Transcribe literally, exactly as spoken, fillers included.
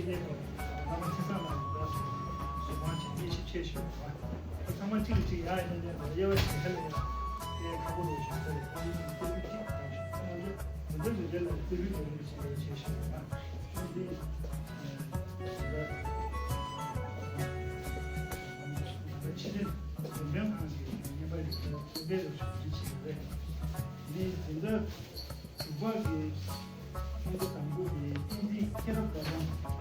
ཡས་དང་བླ་མ་ཚེ་བཟང་ལགས་ཀྱིས་ད་བཟོ་ཁང་ཆེན་དབྱེ་ཞིབ་བྱས་ཤིང་། ཚང་མ་གཅིག་ལ་གཅིག་ཡར་ཡར་ཡར་དབྱེ་བ་ཕྱེ་ཁ་ལ་ཡ་དབྱེ་ཁག་པོ་རེད་བཞག་ས་རེད། ཨ་ནི་ཀུ་ཀུ་ཅིག་བཏང་ཞིང་། ཨ་ནི་འདི་འདི་འདི་ལ་རྩེ་ཕུད་དོ་རིང་གི་ཕྱེ་ཁ་བྱས་ཤིང་། ཨ་ནི་འདི་ཕྱི་ནས་འཛིན་སྐྱོང་ཁང་གི་བརྙན་པར་རིགས་ཚོ་འདི་འདྲ་ཞིག་བྲིས་བྱས་རེད། འདི་འཛིན་གྲྭ་དྲུག་པ་གི་ཆུང་དུ་དང་པོ་ནས་བསྟན་འཛིན་མཁྱེན་རབ་དགའ་ཚང་།